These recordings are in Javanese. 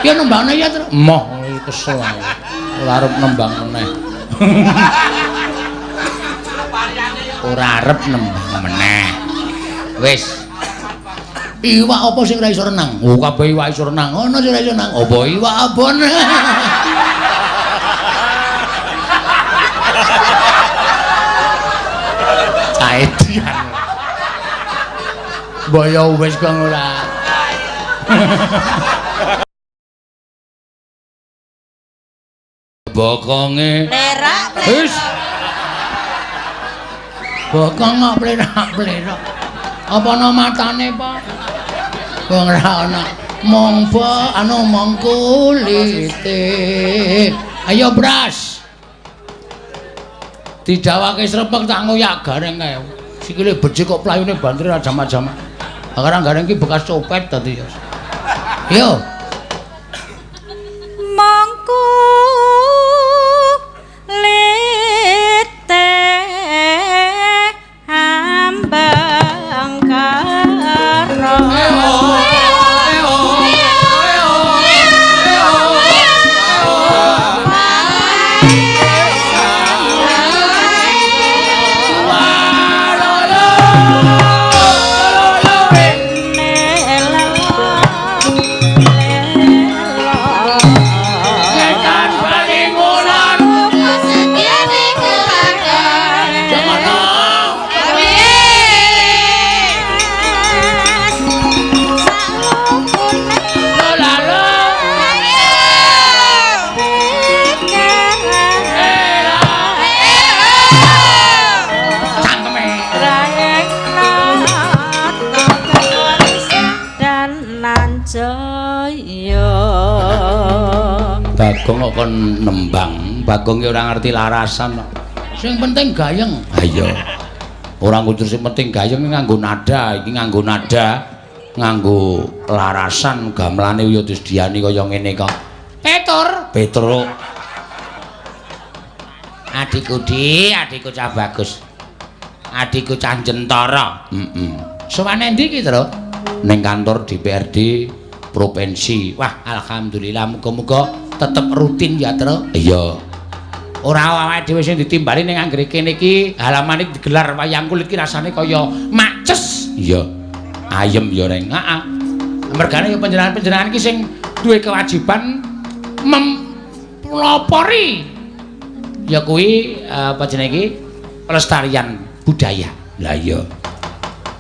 Ya nembang ya, Tru. Emoh kesel aku. Ora arep nembang meneh. Ora arep nembang meneh. Wis. Iwak apa sing ora iso renang? Oh, kabeh iwak iso renang. Ono sing ora iso renang. Apa iwak abon? Caedian. Mbok wis kok ora. Bokonge Plerak. Wis. Bokong kok plerak-plerak. Apa ana matane, Pak? Wong ora ana. Mong anu mong kulite. Ayo Bras. Didawake srepek tak ngoyak gareng kae. Sikile becik kok playune banter ora jama-jama. Sekarang gareng ki bekas copet dadi ya. Yo. Mongku lite ambang karo. Setan bali ngulon. Cangkeme. Bagong kok kon nembang, Bagong ki ora ngerti larasan kok. Sing penting gayeng. Ha iya. Ora kudu sing penting gayeng nganggo nada, iki nganggo nada, nganggo larasan gamelane ya disediani kaya ngene kok. Petur, Petruk. Adikku Di, adikku cah bagus. Adikku cah Jentara. Heeh. Sowane endi iki, Tru? Ning kantor DPRD provinsi. Wah, alhamdulillah muga-muga tetep rutin ya, Tru. Iya. Ora awake dhewe sing ditimbali ning anggere kene iki halaman iki digelar wayang kulit iki rasane kaya maces. Iya. Ayem ya, Reng. Heeh. Mergane ya panjenengan-panjenengan iki sing duwe kewajiban mempelopori ya kuwi apa jenenge iki pelestarian budaya. Lah iya.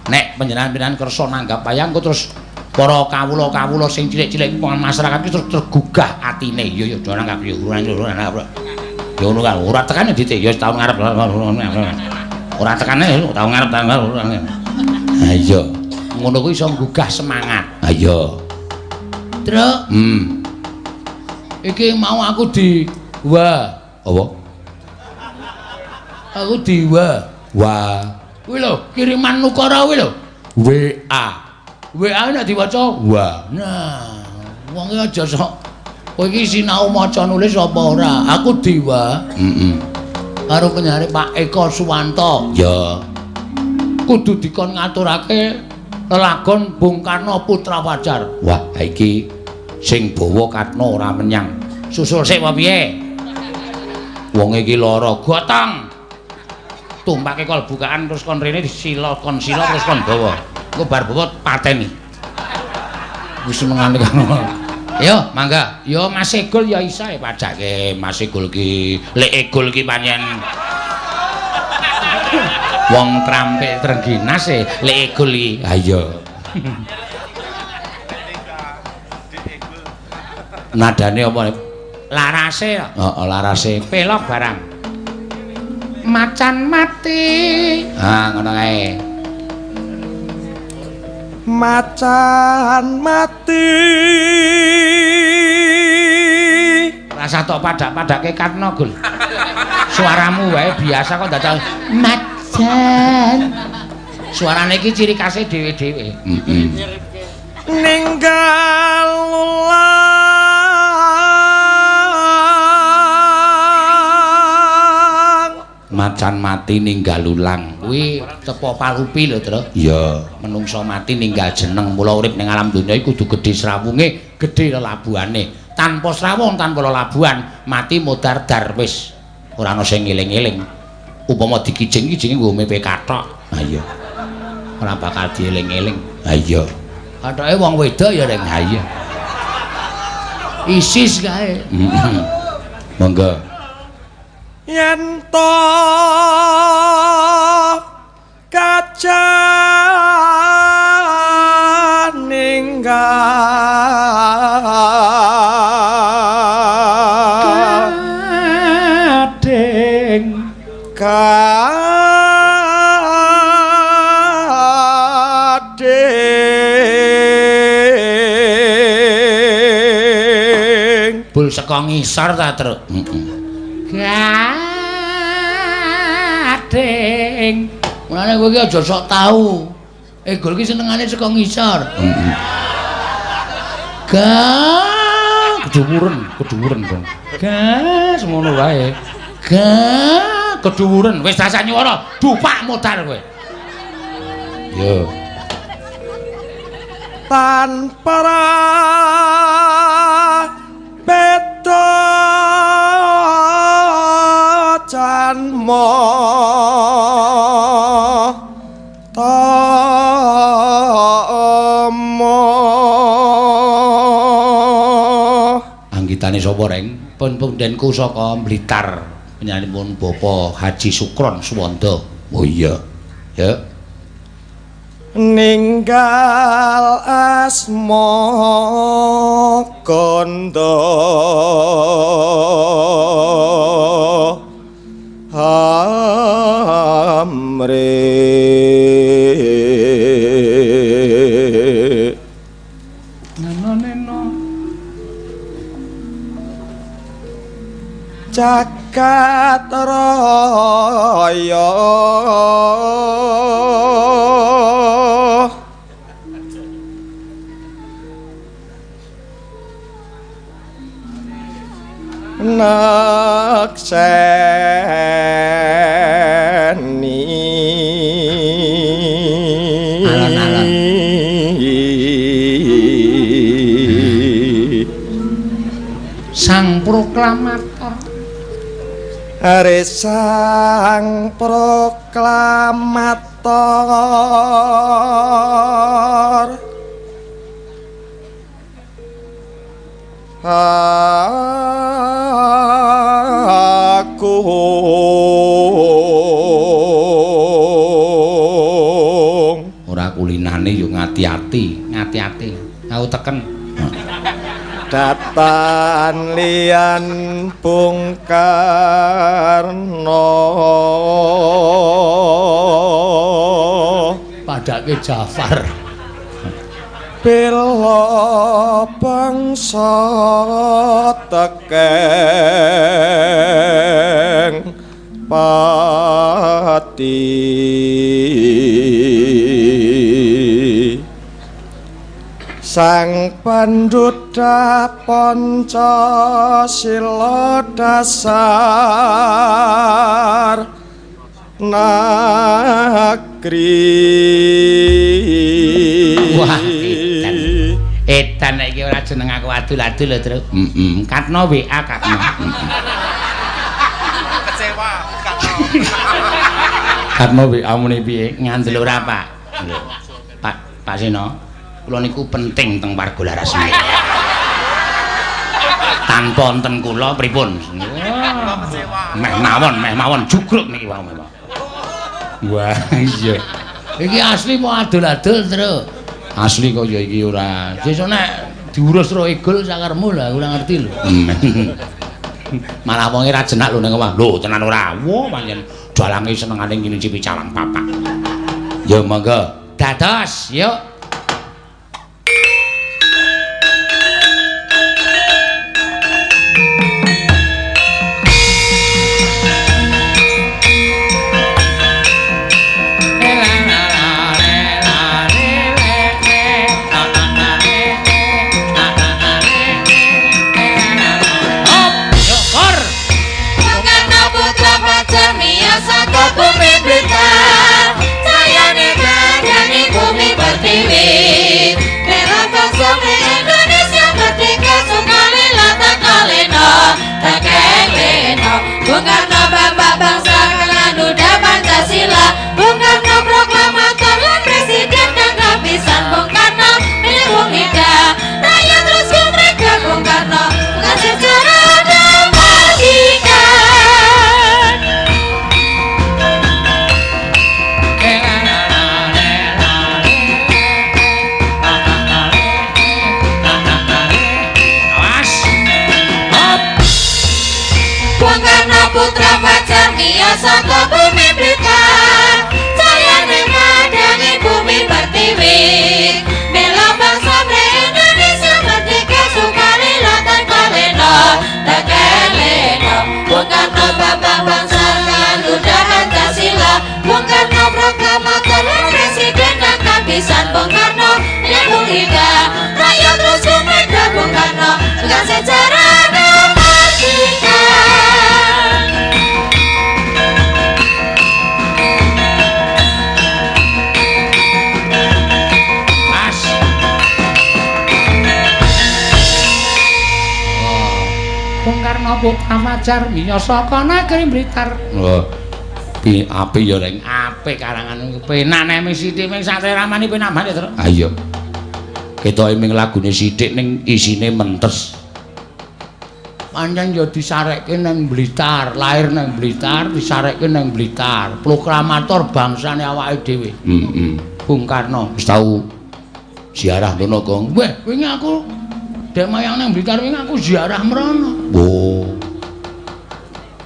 Nek panjenengan-panjenengan kersa nanggap wayang kok terus para kawula-kawula sing cilik-cilik masyarakat iki terus tergugah atine. Iya ya aja nanggap ya ora ora. Ya ngono kan ora tekane dite ya taun ngarep. Ora tekane taun ngarep taun ngarep. Ha iya. Ngono kuwi iso nggugah semangat. Ha iya. Truk. Iki mau aku di wa. Apa? Aku di wa. Wa. Kuwi lho, kiriman nukara kuwi lho. WA. WA nek diwaca wa. Nah, wong iki aja sok kowe iki sinau maca nulis apa ora? Aku dewa. Heeh. Karo penyare Pak Eko Suwanto. Ya. Kudu dikon ngaturake lelagon Bung Karno Putra Fajar. Wah, iki sing bawa Katno ora menyang. Susul sik apa piye? Wong iki lara gotong. Tumpake kol bukaan terus kon rene disila kon sila terus kon bawa. Engko bar bawa pateni. Wis senengane kan. Yo, mangga. Yo Mas Egul ya isa e pajake Mas Egul ki. Lek Egul ki pancen wong trampil trengginas e, lek Egul ki. Ha iya. Nadane apa? Larase. Heeh, larase. Pelok barang. Macan mati. Ha, ngono kae. Macan mati. Rasa tok padak-padake Katno, Gul. Suaramu wae biasa kok dadak macan. Suarane iki ciri khase dhewe-dhewe. Heeh. Ninggal lulang Macan mati ninggal ulang. Kuwi tepo palupi lho, Tru. Iya, menungsa mati ninggal jeneng. Mula urip ning alam donya iku kudu gedhe srawunge, gedhe lelabuhane. Tanpa srawung, tanpa lelabuhan, mati modar dar wis. Ora ana sing ngeling-eling. Upama dikijing-kijinge nggo mepe kathok. Ha iya. Ora bakal dieling-eling. Ha iya. Kathoke wong wedok ya reng. Ha iya. Isis kae. Monggo. Yen to kaca ninggal gading gading bul saka ngisor ta, Truk? Heeh. Gading. Mulane kowe iki aja sok tau. Egol iki senengane saka ngisor. Heeh. Ga keduwuren, keduwuren, Bang. Ga semono wae. Ga keduwuren, wis rasah nyuwara, dupak modar kowe. Yo. Tanpa beda janma tama. Anggitane sapa, Reng? Pun pundenku saka Blitar, panjenenganipun Bapak Haji Sukron Suwanda. Oh iya. Ya. Ninggal asma kandha amre neno neno jagat raya nekseni alon-alon sang proklamator are sang proklamator aku ora kulinane yo ngati-ati, ngati-ati. Aku teken. Datan lian Bung Karno padake Jafar bela bangsa tekeng pati sang pandhuta Pancasila dasar negeri. Wah, edan. Edan nek iki ora jeneng aku adul-adul lho, Truk. Heeh. Katno WA Katno. Kecewa Katno. Katno WA muni piye? Ngandel ora, Pak? Lho. Pak, Pak Seno, kula niku penting teng warga Laras. Tanpa wonten kula pripun? Meh mawon, meh mawon jugruk niki wau meh. Wah, iya. Iki asli mau adol-adol, Truk. Asli kok ya iki ora. Sesuk nek diurus ro egol sakarmu lho, aku ora ngerti lho. Malah wonge ra jenak lho ning omah. Lho, tenan ora. Wah, pancen dalange senengane ngincipi calang papak. Ya monggo. Dados, yuk. Miyos. Miyos saka bumi Blitar, cayane madangi bumi pertiwi. Mila bangsa Indonesia merdeka sukarela tanpa lena, tekelena. Bung Karno bapak bangsa Garuda Pancasila, Bung Karno proklamator presiden kang kapisan, Bung Karno nyambung hingga rakyat terus sumeda, Bung Karno bukan sejarah kemerdekaan. Mas. Bung Karno putra Fajar miyos saka negeri Blitar. Oh. Pi apik ya reng apik karangan penak nek ming sithik ming satreramane penak banget, Tru. Ha iya. Ketoke ming lagune sithik ning isine mentes. Pancen ya disarekke nang Blitar, lahir nang Blitar, disarekke nang Blitar. Proklamator bangsane awake dhewe. Heeh. Bung Karno wis tau ziarah ngono, Gong. Weh, wingi aku dek mayang nang Blitar wingi aku ziarah mrono. Oh.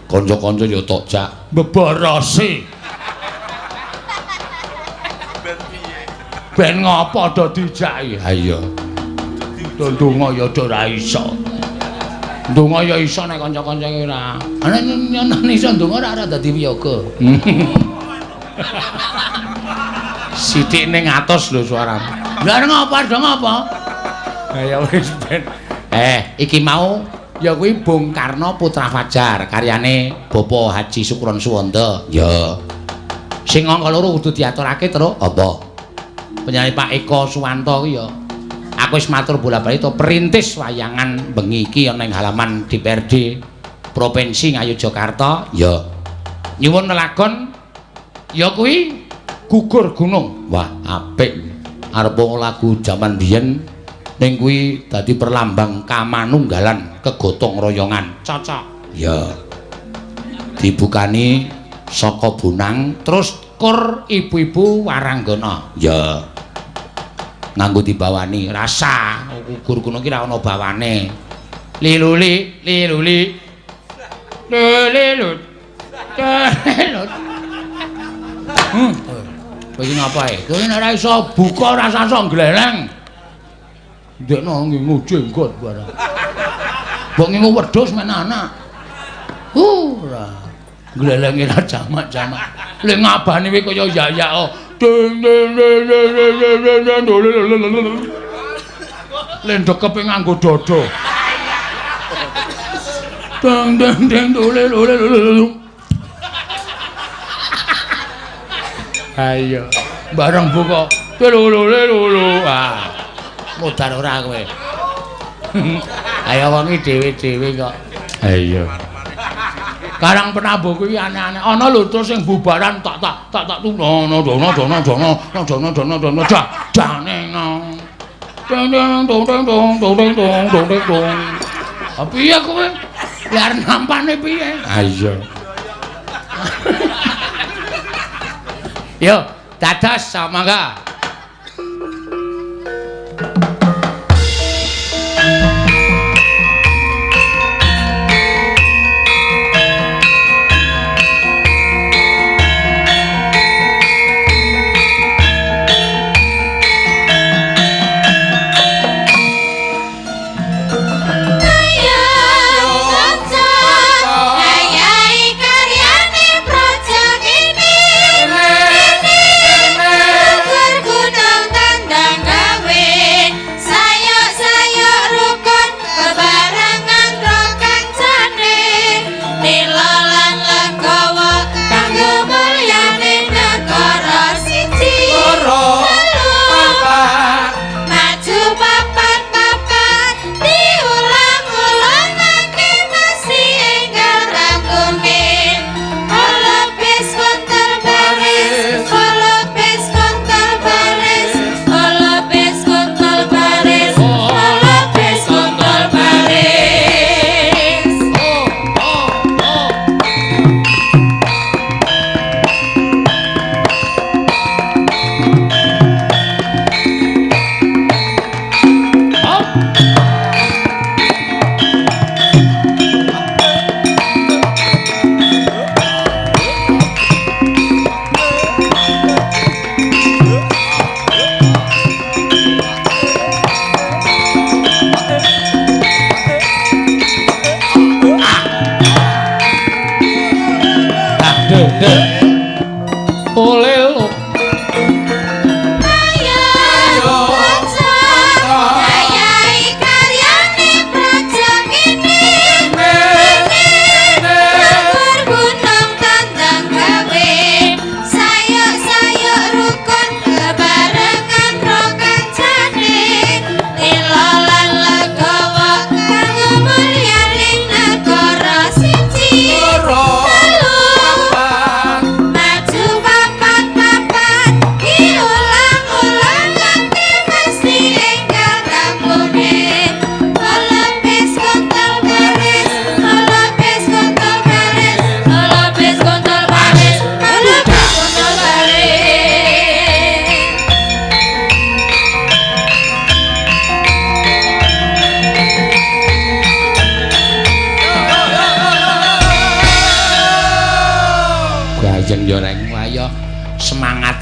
Kanca-kanca ya tok jak beborose. Ben ngopo do dijaki? Ha iya. Do ndonga ya do ora iso. Ndonga ya iso nek kanca-kanca ora. Ana nyono iso ndonga ora ora dadi wiyaga. Sithik ning atos lho suaramu. Lah ngopo do ngopo? Ha ya wis ben. Iki mau ya kuwi Bung Karno Putra Fajar karyane Bapak Haji Sukron Suwanda. Ya. Sing angka loro kudu diaturake, Truk. Apa? Penyanyi Pak Eko Suwanto kuwi ya. Aku wis matur bola-bali to perintis wayangan bengi iki ana ing halaman DPRD Provinsi Ngayogyakarta. Ya. Nyuwun lelagon ya kuwi Gugur Gunung. Wah, apik. Arep lagu jaman biyen ning kuwi dadi perlambang kamanunggalan kegotong royongan. Cocok. Ya. Dibukani saka Bonang terus kur ibu-ibu waranggana. Ya. Nganggo dibawani rasa gugur gunung ki ra ana bawane. Liluli liluli. Lilut. Lilut. Kowe iki ngapa ae? Kowe nek ora iso buka ora sasok gleleng. Ndekno ngingu jenggot barang. Mbok ngingu wedhus men anak. Ora. Glelenge ra jamak-jamak. Le ngabane kuwi kaya yak-yak. Ding ding ding ding ding ding ding. Le ndekepe nganggo dada. Ding ding ding dole dole dole. Ayo, bareng buka. Lolo lolo. Ah. Modar ora kowe. Ayo wong iki dhewe-dhewe kok. Ha iya. Karang Penambuh kuwi aneh-aneh. Ana lho terus sing bubaran tak tak tak tak dono dono dono dono dono dono dono jane nang. Ding ding dong ding dong dong ding dong dong ding dong. Ha piye kowe? Lah nampane piye? Ha iya. Yo, dados mangga. Karyane project ini.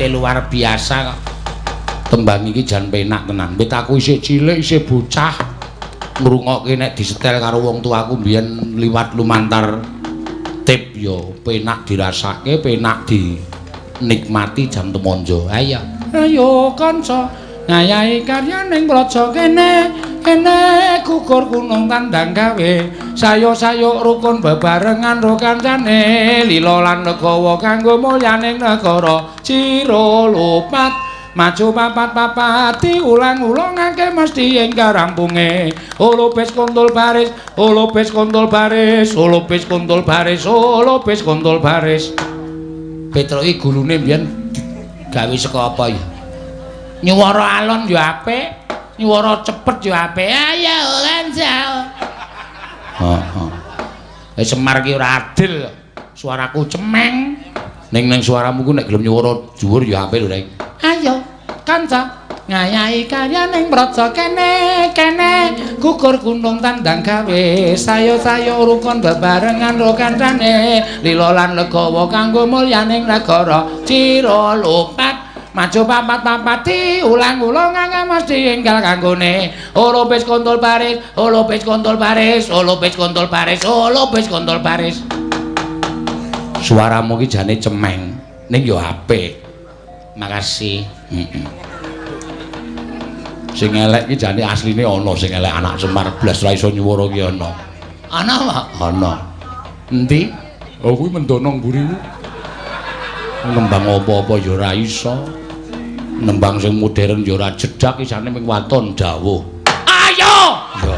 Dahsyate luar biasa kok. Tembang iki jan penak tenan. Wit aku isih cilik, isih bocah ngrungokke nek disetel karo wong tuaku mbiyen liwat lumantar tip ya penak dirasake, penak dinikmati jan temonjo. Ayo. Ayo kanca ngayahi karya ning praja kene, kene gugur gunung tandang gawe, sayo-sayo rukun bebarengan ro kancane, lila lan legawa kanggo mulyaning negara. Ciro lupat maju papat-papat diulang-ulangake mesti ing karampunge. Olopis kontol baris, olopis kontol baris, olopis kontol baris, olopis kontol baris. Petro iki gulune mbiyen gawe saka apa ya? Nyuwara alon ya apik, nyuwara cepet ya apik. Ayo kanca. Heeh. Semar ki ora adil. Suaraku cemeng. Ning ning suaramu ku nek gelem nyuwara dhuwur ya apik lho, Rek. Ayo kanca ngayahi karya ning praja kene, kene gugur gunung tandang gawe, sayo-sayo rukun bebarengan ro kancane, lila lan legawa kanggo mulyaning negara. Cira lupat maju papat-papat diulang-ulangake mesti enggal kanggone. Olopis kontol baris, olopis kontol baris, olopis kontol baris, olopis kontol baris. Suaramu ki jane cemeng, ning ya apik. Makasih. Heeh. Sing elek ki jane asline ana, sing elek anak Semar blas ra iso nyuwara ki ana. Ana apa? Ana. Endi? Oh kuwi mendono mburimu. Nembang apa-apa ya ora iso. Nembang sing modern ya ora jedhak, isane ming waton dawuh. Ayo! Ya.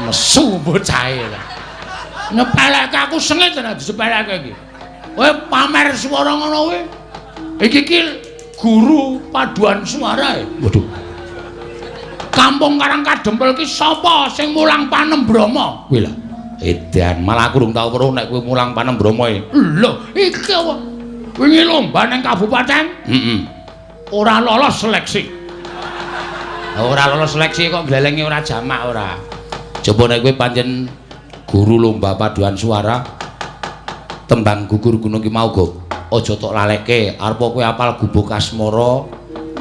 Nesu bocahe. Nyepeleke aku sengit nek disepeleke iki. Kowe pamer swara ngono kuwi. Iki ki guru paduan suara e. Waduh. Kampung Karang Kadempel ki sapa sing mulang Panembrama? Kuwi lho. Edan, malah aku durung tau weruh nek kowe mulang Panembrama e. Lho, iki apa? Wingi lomba ning kabupaten? Heeh. Ora lolos seleksi. Ora lolos seleksi kok glelenge ora jamak ora. Coba nek kowe pancen guru lomba paduan suara tembang gugur gunung ki mau go. Aja tok laleke, arep kowe apal gubuk asmara,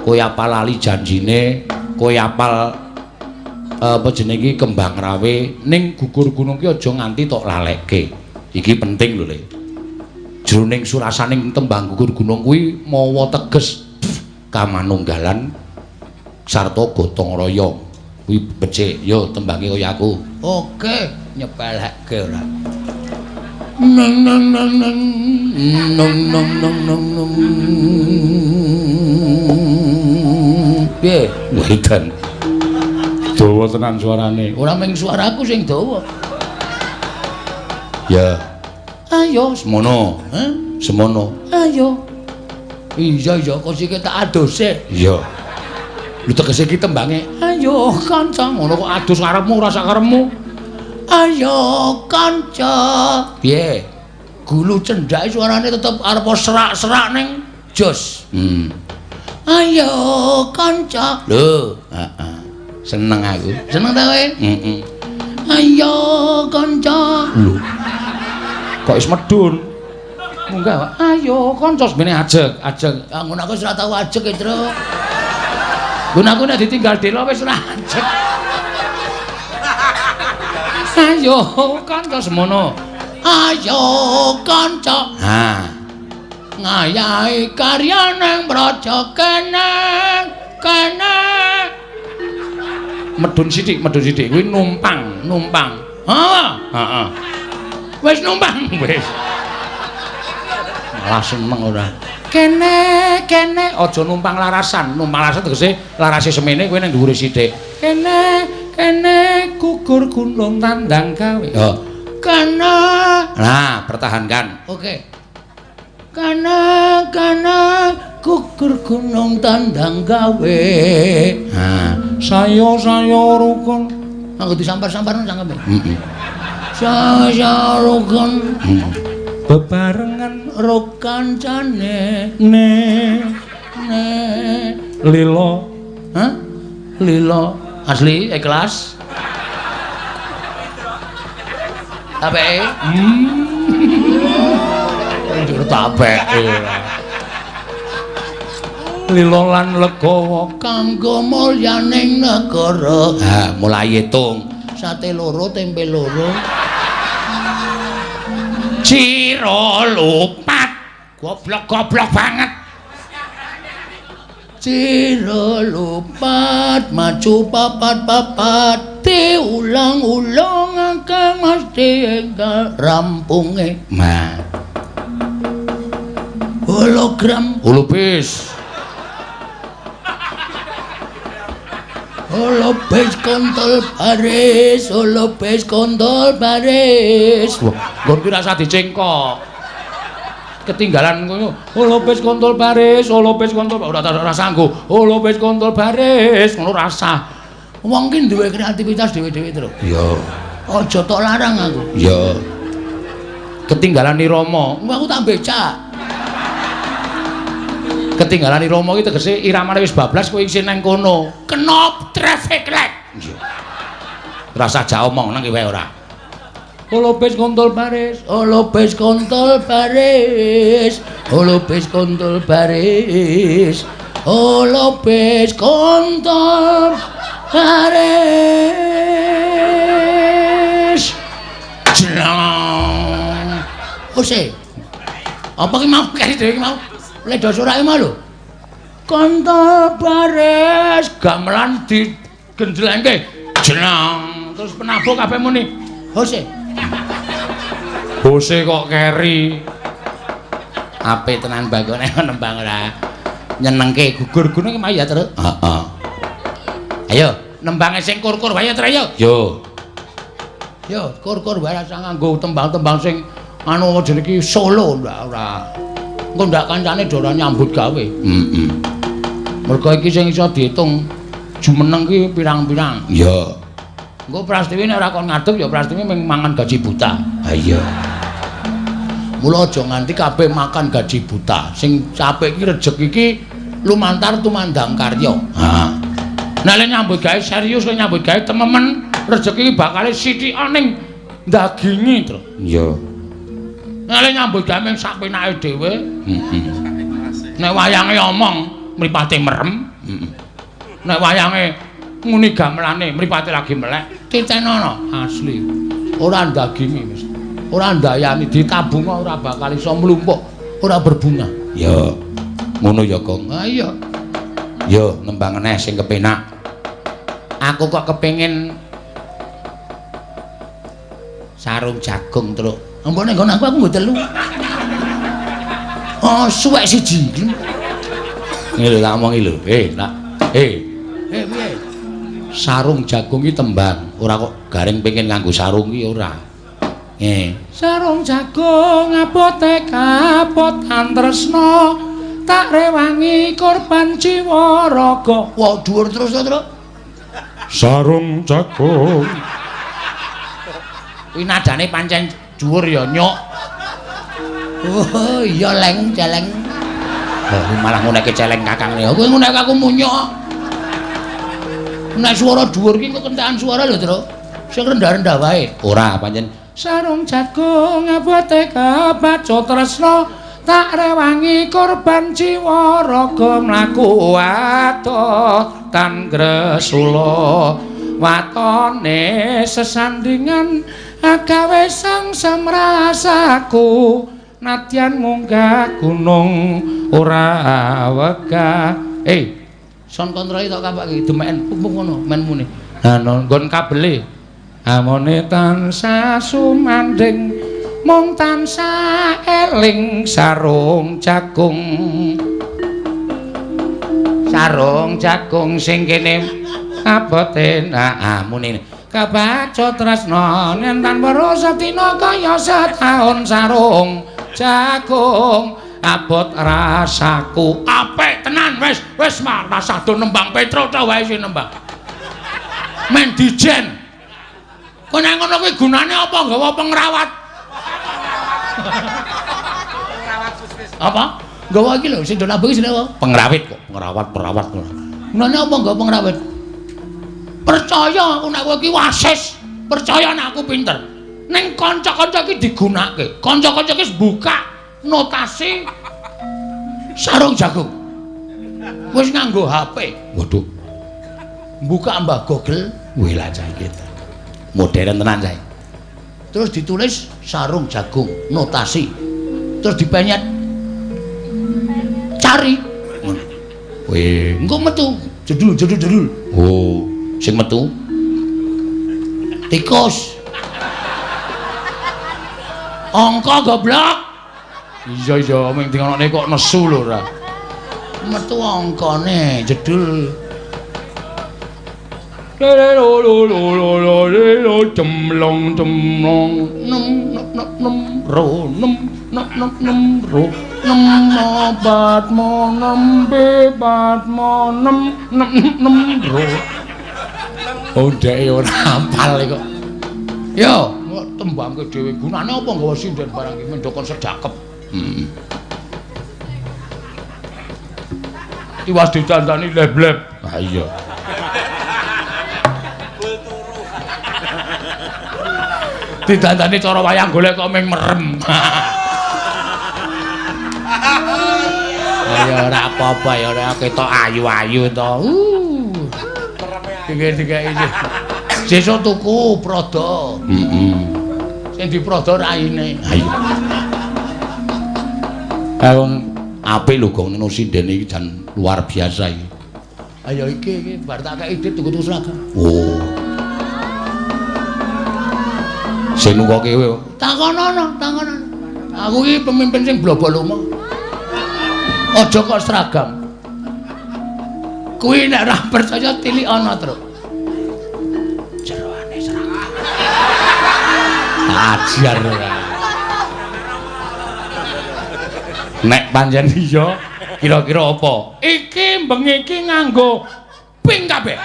kowe apal lali janjine, kowe apal apa jenenge iki kembang rawe, ning gugur gunung ki aja nganti tok laleke. Iki penting lho, Le. Jroning surasaning tembang gugur gunung kuwi mawa teges kamanunggalan sarta gotong royong. Kuwi becik, yo tembange kaya aku. Oke, nyepeleke ora. Neng neng neng neng neng neng neng neng neng. Piye? Wedan. Dawa tenan suarane. Ora mung suaraku sing dawa. Ya. Ayo semono. Heh? Semono. Ayo. Iya iya kok sik tak adose. Iya. Lho tegese iki tembange. Ayo kanca ngono kok adus karepmu ora sak karepmu. Ayo kanca. Piye? Gulu cendhake suarane tetep arep serak-serak ning jos. Ayo kanca. Lho, heeh. Seneng aku. Seneng ta kowe? Heeh. Ayo kanca. Lho. Kok wis medhun? Munggah. Ayo kanca semene ajeg, ajeg. Ah ngono aku wis ora tau ajeg, Tru. Ngono aku nek ditinggal dela wis ora ajeg. Ayo kanca semono. Ayo kanca. Ha. Ngayahi karya ning praja kene, kene. Medhun sithik, medhun sithik kuwi numpang, numpang. Ha, heeh. Wis numpang, wis. Malah seneng ora. Kene, kene aja numpang larasan, numpang larasan tegese larase semene kowe ning dhuwure sithik. Kene, kene gugur gunung tandang gawe. Oh. Kene. Nah, pertahankan. Oke. Kene, kene gugur gunung tandang gawe. Nah, sayo-sayo rukun. Anggo disampar-sampar cangkeme. Heeh. Sayo rukun. Bebarengan ro kancane ne ne lilo. Hah? Lilo asli ikhlas. Apike? Njur tapeke. Lila lan legawa kanggo mulyaning negara. Ha, mulai hitung. Sate loro, tempe loro. Ciro lupat. Goblok-goblok banget. Ciro lupat, maju papat-papat, diulang-ulang akeh mesti enggal rampunge. Nah. Hologram, holobis. Holobis kontol baris, holobis kontol baris. Wah, nggon ki rasa dicengkok. Ketinggalan ngono. Holobis kontol baris, holobis kontol ora ora sanggup. Holobis kontol baris, ngono rasa. Wong ki duwe kreativitas dhewe-dhewe, Tru. Iya. Aja tok larang aku. Iya. Ketinggalan irama. Aku tak becak. Ketinggalan irama iki tegese iramane wis bablas kowe isih nang kono. Kena traffic light. Iya. Rasa jak omong nang kowe ora. Holobis kontol baris, holobis kontol baris, holobis kontol baris, holobis kontol baris. Jlang. Ose. Apa ki mau kari dhewe ki mau? Ledo surake mau lho. Kontol baris, gamelan digendlengke. Jlang. Terus penabuh kabeh muni. Hose. Bose kok keri. Apik tenan bagone nembang ora. Nyenengke gugur gunung ki ya, Tru. Heeh. Ayo, nembange sing kur-kur wae, Tru, ayo. Yo. Yo, kur-kur wae rasa nganggo tembang-tembang sing anu jenenge iki solo ndak ora. Engko ndak kancane do ora nyambut gawe. Heeh. Mergo iki sing iso diitung jumeneng ki pirang-pirang. Iya. Engko Prastiwi nek ora kon ngadeg ya Prastiwi mung mangan gaji buta. Ha iya. Mula aja nganti kabeh makan gaji buta. Sing apik iki rejeki iki lumantar tumandang karya. Ha. Nek le nyambut gawe serius, le nyambut gawe tememen, rejeki iki bakale sithika ning dagingi, Tru. Iya. Nek le nyambut gawe mung sak penake dhewe, heeh. Nek wayange omong mripate merem, heeh. Nek wayange nguni gamelane mripate lagi melek, titenono asli. Ora ndagingi wis. Ora ndayani ditabung ora bakal iso mlumpuk, ora berbunga. Ya. Ngono ya, Gong. Ha iya. Yo nembang meneh sing kepenak. Aku kok kepengin sarung jagung, Truk. Ampun nek nggon aku nggo telu. Oh, suwek siji. Ngene lho tak omongi lho. Nak. Eh, piye? Sarung jagung iki tembang, ora kok garing pengen nganggo sarung iki ora. Sarung jagung abote kapotan tresna tak rewangi korban jiwa raga. Wah, dhuwur terus to, Truk. Sarung jagung. Kuwi nadane pancen dhuwur ya, nyuk. Oh, iya leng celeng. Lah malah nguneke celeng kakangne. Kowe nguneke aku munyuk. Nek swara dhuwur ki kok kentekan swara lho, Truk. Sing rendah-rendah wae. Ora, pancen sarung jagung abote kebacut tresna tak rewangi korban jiwa raga mlaku adoh tan gresula watone sesandingan agawe sangsem rasaku nadyan munggah gunung ora wegah. Son kontrole tok kapak iki demeken pupuk ngono men muni. Ha nggon kabele amone tansah sumandhing mung tansah eling sarung jagung. Sarung jagung sing kene abote nah muni kebacut tresna nenten weruh sedina kaya setaun sarung jagung abot rasaku. Apik tenan wis wis rasah do nembang Petro ta wae sing nembang. Men dijen. Kowe nek ngono kuwi gunane apa nggawa pengrawat? Apa? Nggawa iki lho sing do nabuh iki jenenge apa? Pengrawit kok, pengrawat, perawat ngono. Gunane apa nggawa pengrawit? Percaya aku nek kowe iki wasis, percaya nek aku pinter. Ning kanca-kanca iki digunakake. Kanca-kanca iki buka notasi sarung jagung. Wis nganggo HP. Waduh. Buka Mbah Google, wih lah cah iki. Modern tenan cah. Terus ditulis sarung jagung, notasi. Terus dipenyet cari. Ngono. Wih, engko metu jedul jedul jedul. Oh, sing metu tikus. Angka goblok. Iya iya, ming dingonokne kok nesu lho ora. Metu angkane jedul. Lo lo lo lo lo lo cemlong cemlong nem nem nem nem ro nem nem nem nem ro nem obat mo nem bebat mo nem nem nem ro. Oh dhek ora hafal kok. Yo, kok tembangke dhewe gunane apa nggawa sinden barang iki mendokon sedakep. Heeh. Tiwas didandani leb-leb. Ha iya. Didandani cara wayang golek kok ming merem. Ya ora apa-apa ya ora ketok ayu-ayu to. Dikek-dikek iki. Sesuk tuku Prada. Heeh. Sing diprada raine. Ha iya. Ha wong apik lho gong neno sindene iki jan luar biasa iki. Ayo iki iki bar tak kei dit tuku-tuku seragam. Oh. Sing nukoke kowe. Takonono, takonono. Aku iki pemimpin sing blobol lomo. Aja kok seragam. Kuwi nek ora percaya tilik ana, Truk. Jeroane seragam. Ajar ora. Nek pancen iya, kira-kira apa? Iki bengi iki nganggo ping kabeh.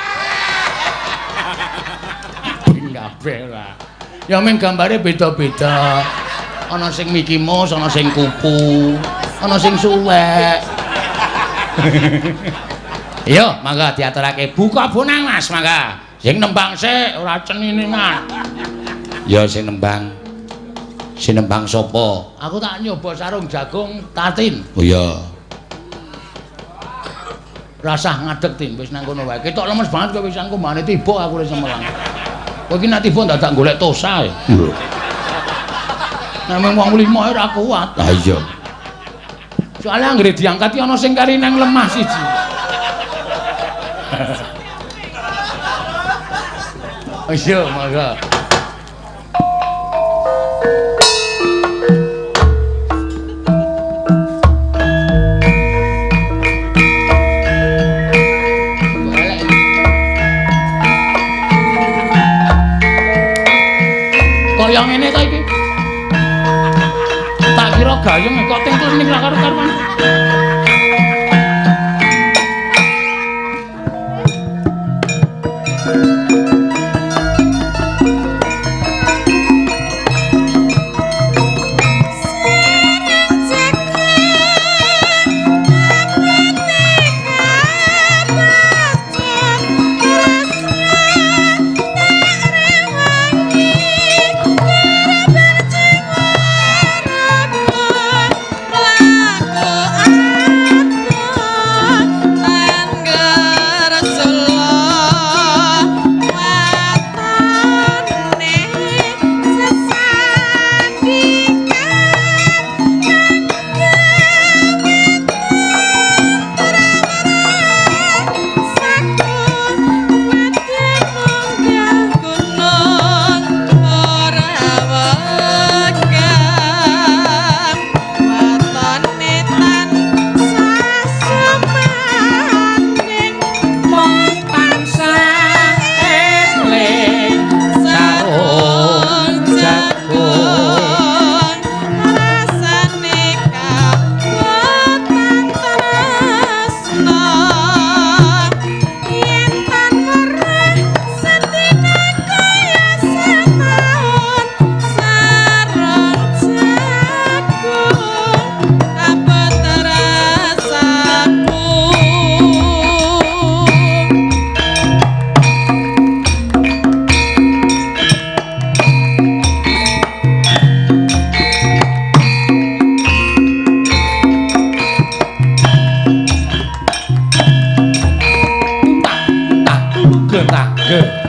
Ping kabeh ora. Ya ming gambare beda-beda. Ana sing Mickey Mouse, ana sing kupu, ana sing suwek. Yo, mangga diaturake buka bonang Mas, mangga. Sing nembang sik ora cenine, Mas. Ya sing nembang. Sing nembang sapa? Aku tak nyoba sarung jagung Tatin. Oh iya. Rasah ngadeg Tin, wis nang kono wae. Ketok lemes banget kowe wis angko mbane tiba aku wis semelang. Kowe iki nek tiba dadak golek tosa. Lho. Nek mung wong lima ora kuat. Ha iya. Soale anggere diangkat iki ana sing kari nang lemah siji. Iya, mangga. Kaya ngene ta iki. Tak kira gayeng kok tingkel ning ra karo-karuan. Aku Mangga.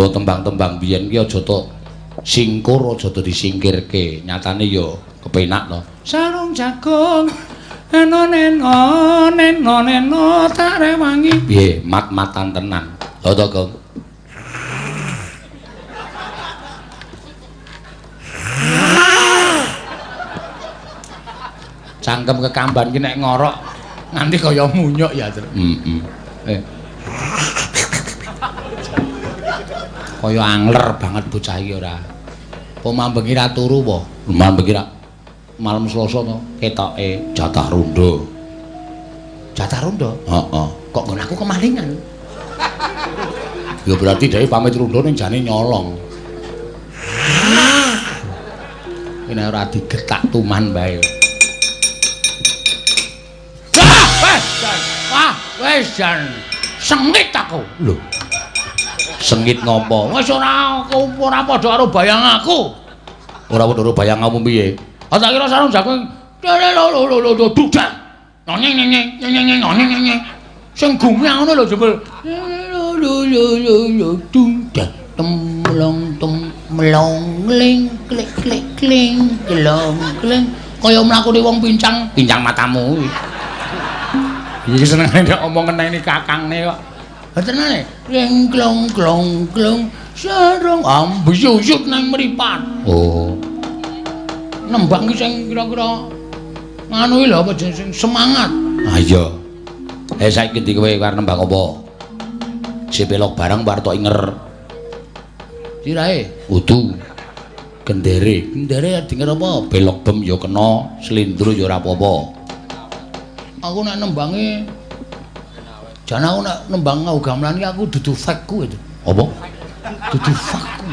Tembang-tembang biyen ki aja tok singkur, aja disingkirke. Nyatane ya kepenak to. Sarung jagung eno neno neno neno tak rewangi. Piye mat-matan tenan. Lho to, Gong. Cangkem kekamban ki nek ngorok nganti kaya munyuk ya, Tru. Heeh. Kaya angler banget bocah iki ora. Apa mambengi ra turu apa? Mambengi ra malam Selasa to ketoke jatah rondo. Jatah rondo? Heeh. Kok nggon aku kemalingan? Ya berarti dhewe pamit rondo ning jane nyolong. Ini ora digetak tuman bae. Wah, wis jan sengit aku. Lho. Sengit ngopo? Wis ora aku ora padha karo bayang aku. Ora padha karo bayang kamu piye? Ah tak kira sarung jagung. Lho lho lho dudak. Nyeng nyeng nyeng nyeng nyeng nyeng. Sing gumyang ngono lho jebul. Lho lho lho lho dudak temlong temlong kling klik klik kling klong kling kaya mlakune wong pincang, pincang matamu. Iki senengane nek omong ngeneni kakangne kok. Tenane kling klong klong klong sarung ambuyuyut nang mripat. Oh. Nembang ki sing kira-kira nganu iki lho apa jeneng sing semangat. Ha iya. Eh saiki ndi kowe arep nembang apa? Sipelok barang bar tok inger. Sirahe kudu gendere. Gendere dinger apa? Belok bem ya kena, slindro ya ora apa-apa. Aku nek nembange jan aku nek nembang gamelan iki aku dudu fakku itu. Apa? Dudu fakku.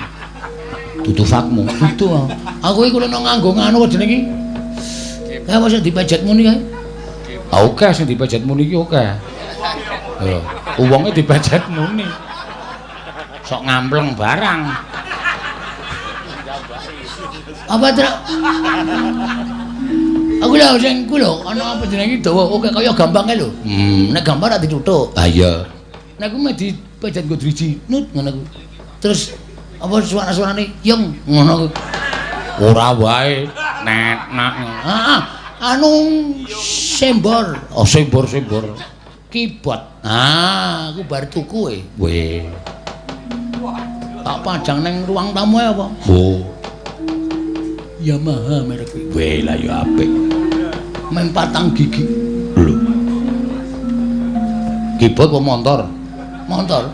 Dudu fakmu. Dudu. Aku iki kulino nganggo nganu apa jenenge iki? Kae apa sing dipejet muni kae? Ah oke sing dipejet muni iki oke. Lho, wonge dipejet muni. Sok ngampleng barang. Apa, Truk? Aku lho sing ku lho ana apa jenenge iki dawa oke kaya gampang kae lho. Nek gampang ra dituthuk. Ha iya. Nek ku meh dipejet nggo driji, nut ngono ku. Terus apa suara-suarane yung ngono ku. Ora wae. Nek nak. Heeh. Anu sembor. Oh sembor-sembor. Keyboard. Ah, aku bar tuku e. Weh. Tak pajang nang ruang tamu ae apa? Oh. Yamaha merek kuwi. Weh lah ya apik. Men patang gigi. Lho. Keyboard apa motor? Motor.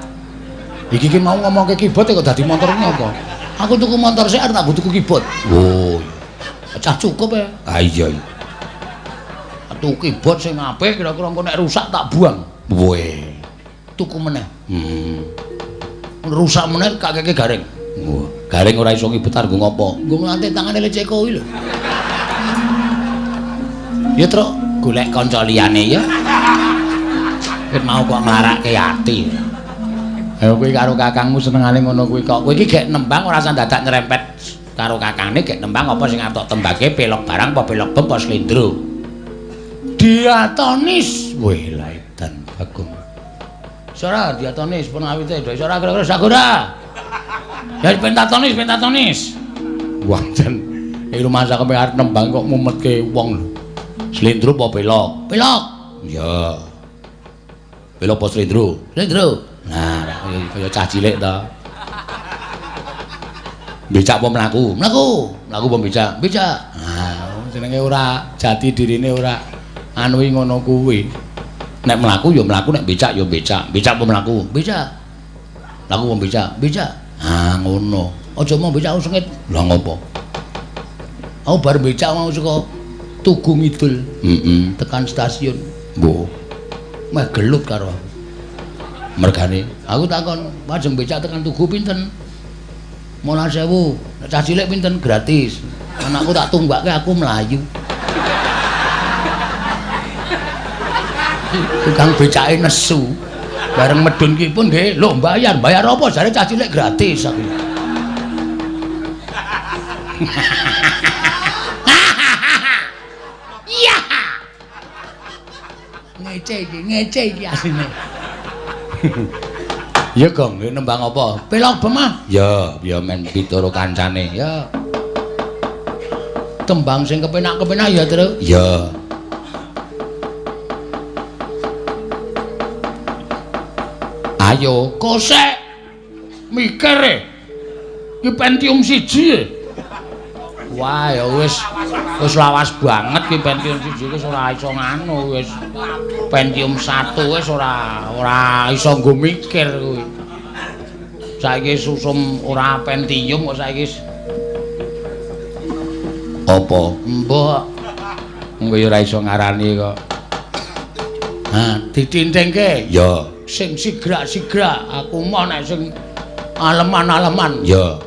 Iki ki mau ngomongke keyboard kok dadi motor iki apa? Aku tuku motor sik arep tak tuku keyboard. Oh. Cah cukup ya. Ah iya. Tuku keyboard sing apik kira-kira engko nek rusak tak buang. Weh. Tuku meneh. Rusak meneh kakeke garing. Wah, Gareng ora iso ngibetar nggo ngopo? Nggo nglatih tangane leceko kuwi lho. Ya, Truk, golek kanca liyane ya. Wit mau kok nglarake ati. Ayo kowe karo kakangmu senengane ngono kuwi kok. Kowe iki gek nembang ora usah dadak nyerempet karo kakangne, gek nembang apa sing arep tok tembake pelok barang apa pelok bem apa slendro. Diatonis. Weh, laidan Bagong. Sora diatonis pun awite do sora kira-kira sagora. Ya pentatonis, pentatonis. Wah, jan iki rumangsa kepe arep nembang kok mumetke wong lho. Slendro apa pelok? Pelok. Ya. Pelok apa slendro? Slendro. Nah, kaya cah cilik to. Becak apa mlaku? Mlaku. Mlaku apa becak? Becak. Nah, jenenge ora jati dirine ora anu ngono kuwi. Nek mlaku ya mlaku, nek becak ya becak. Becak apa mlaku? Becak. Mlaku apa becak? Becak. Ah, ngono. Aja mau becak sengit. Lah ngopo? Aku bar becak mau saka Tugu Ngidul. Heeh, tekan stasiun. Mbok. Meh gelut karo aku. Mergane, aku takon, pajeng becak tekan Tugu pinten? 15.000. Nek cah cilik pinten? Gratis. Anakku tak tunggake aku mlayu. Tukang becake nesu. Bareng medun ki pun nggih, lho bayar, bayar apa? Jare cah cilik gratis aku. Iya. Ngece iki asline. Ya Gong, nembang apa? Pelok bemah. Ya, ya men pitoro kancane. Ya. Tembang sing kepenak-kepenak ya, Truk. Ya. Ayo, kosek. Mikir e. Iki Pentium 1 e. Wah, ya wis wis lawas banget ki Pentium 1 wis ora iso nganu wis. Pentium 1 wis ora iso nggo mikir kuwi. Saiki susum ora Pentium kok saiki. Apa? Mbok. Engko ya ora iso ngarani kok. Ha, ditintingke. Ya. Sing sigrak-sigrak, aku mau nek sing aleman-aleman. Ya.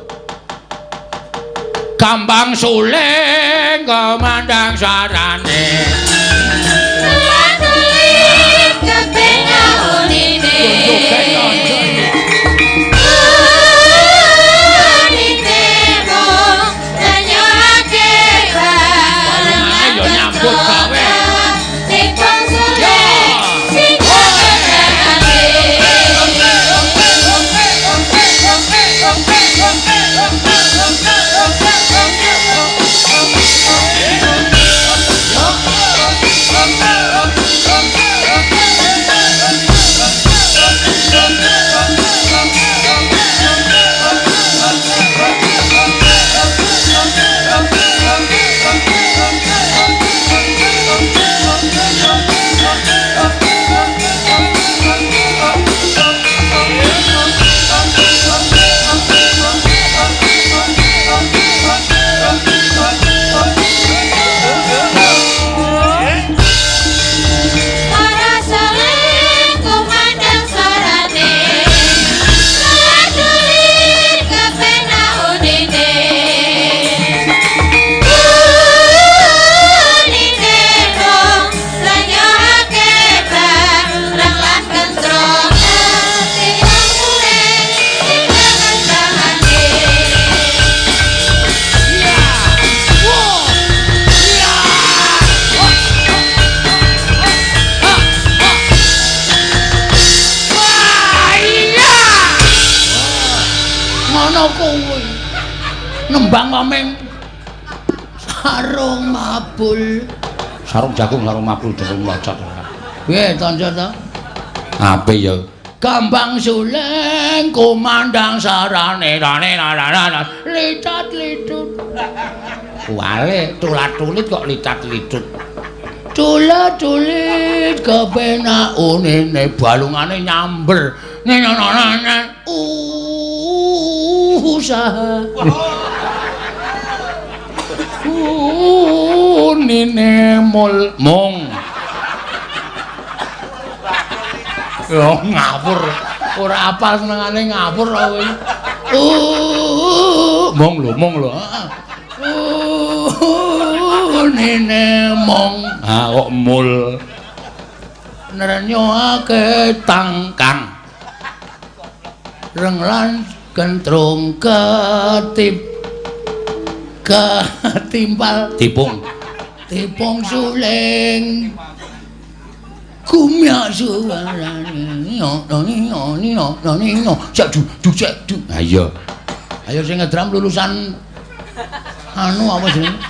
Kambang suling kemandang sarane. Suling kepenak unine. Unine mung lenyake bareng yo nyambut gawe. Tipang suling sing kepenake. Para suling kumandang sarane. Suling kepenak unine. Unine mung lenyake bareng lan kentrong. Tipang suling sing kepenak. Ngono kuwi. Nembang komeng sarung mabul. Sarung jagung sarung mabul derung loncat. Piye tonjo to? Ape ya? Kambang suling kumandang sarane rane rane licat litut. Wale tulat-tulit kok licat-litut. Tulat-tulit kepenak unine balungane nyamber. Nene usaha. Unine mul mung. Yo ngawur. Ora apal senengane ngawur kowe. Mong lho, mong lho. Heeh. Nene mong. Ha kok mul. Nrenyuake tangkang. Reng lan kentrung ketip ketimpal tipung. Tipung suling. Kumyak suwarane no no no no no no cek du du cek du. Ha iya. Ayo sing ngedram lulusan anu apa jenenge?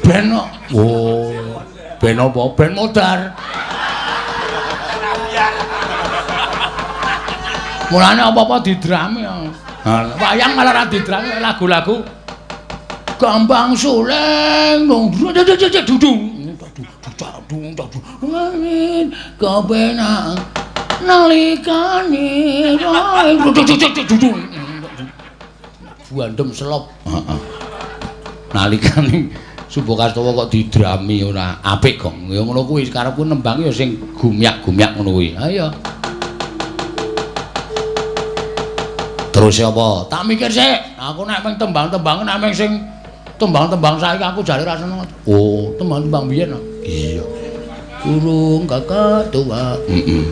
Ben kok. Oh. Ben apa? Ben modar. Mulane apa-apa didrami. Ha, wayang malah ra didrami lagu-lagu gambang suling dong dudung. Kepenak nalikane dudung. Buandem selop. Heeh. Nalikane Sumbakastawa kok didrami ora apik, Gong. Ya ngono kuwi karepku nembang ya sing gumyak-gumyak ngono kuwi. Ayo. Terus apa? Tak mikir sik. Aku nek meng tembang-tembang nek meng sing tembang-tembang saiki aku jare ra seneng. Oh, tembang-tembang biyen. Iya. Burung kakak tua. Heeh.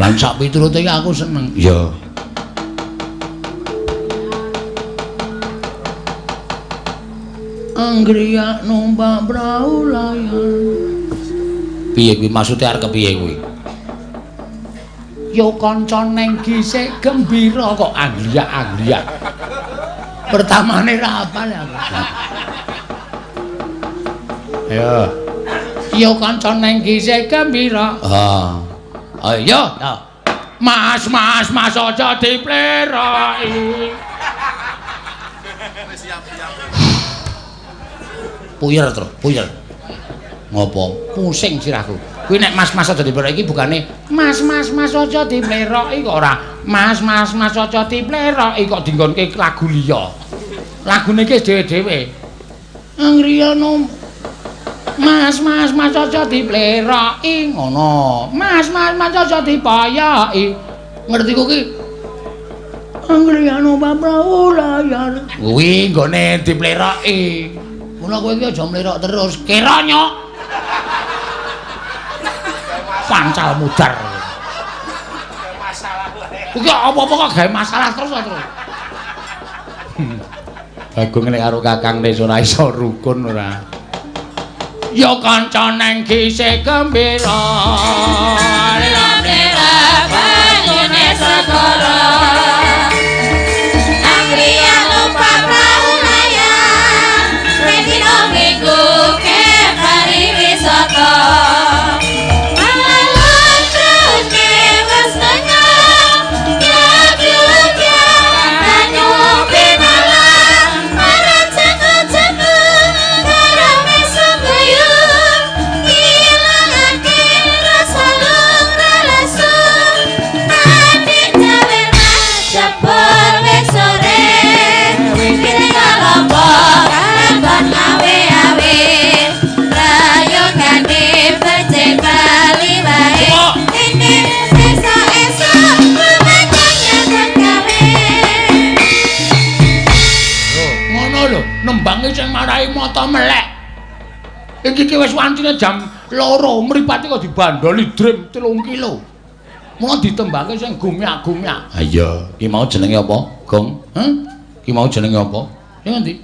Lan sak piturute iki aku seneng. Iya. Anggriyak numpak prau layar. Piye kuwi maksude arep kepiye kuwi? Yo kanca neng gisik gembira kok angliak-angliak. Pertamane ra apal aku. Ayo. Yo kanca neng gisik gembira. Ha. Ayo. Mas, mas, mas aja dipleroki. Puyer terus, puyer. Ngopo? Pusing sirahku. Kuwi nek mas-mas aja dipleroki iki bukane mas mas mas aja dipleroki kok ora. Mas mas mas aja dipleroki kok dinggonke lagu liya. Lagune iki dhewe-dhewe. Angriyana mas mas mas aja dipleroki ngono. Mas mas mas aja dipayoki. Ngerti kok ki? Angriyana prau layar. Kuwi nggone dipleroki. Mula kowe iki aja mlerok terus. Kira nyok. Pancal mudar. Kuwi apa-apa kok gawe masalah terus terus. Bagong nek karo Kakang Nes ora iso rukun ora. Ya kanca neng gisik gembira. Lira-lira banyune segara. Anggriyak numpak prau layar. Ning dina Minggu ke pariwisata. Nembangi sing marai mata melek. Iki ki wis wancine jam 2, mripate kok dibandoli drim 3 kilo. Mula ditembangke sing gumyak-gumyak. Ha iya, ki mau jenenge apa, Gong? Heh? Ki mau jenenge apa? Sing endi?